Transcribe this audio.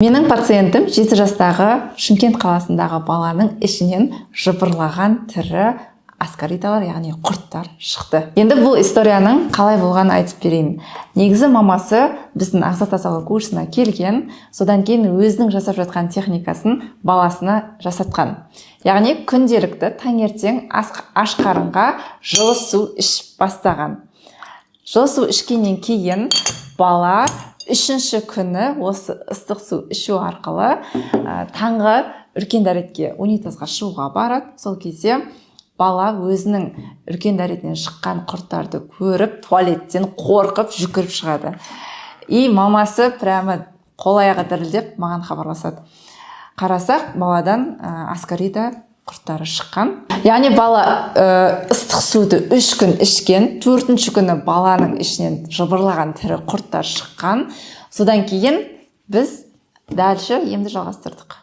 Менің пациентім 7 жастағы Шымкент қаласындағы баланың ішінен жыбырлаған тірі аскаридалар, яғни құрттар шықты. Енді бұл историяның қалай болғанын айтып берейін. Негізі мамасы біздің ағза тазалау курсына келген, содан кейін өзінің жасап жатқан техникасын баласына жасатқан. Яғни күнделікті таңертең аш қарынға жылы су ішіп бастаған. Жылы су ішкеннен кейін бала үшінші күні осы ыстық су ішу арқылы таңғы үлкен дәретке, унитазға шығуға барады. Сол кезде бала өзінің үлкен дәретінен шыққан құрттарды көріп, туалеттен қорқып жүгіріп шығады. И мамасы прямо қол аяғы дірілдеп маған хабарласады. Қарасақ, баладан аскарида құрттары шыққан. Яғни бала ыстық суды 3 күн ішкен, төртінші күні баланың ішінен жыбырлаған тірі құрттар шыққан. Содан кейін біз дальше емді жалғастырдық.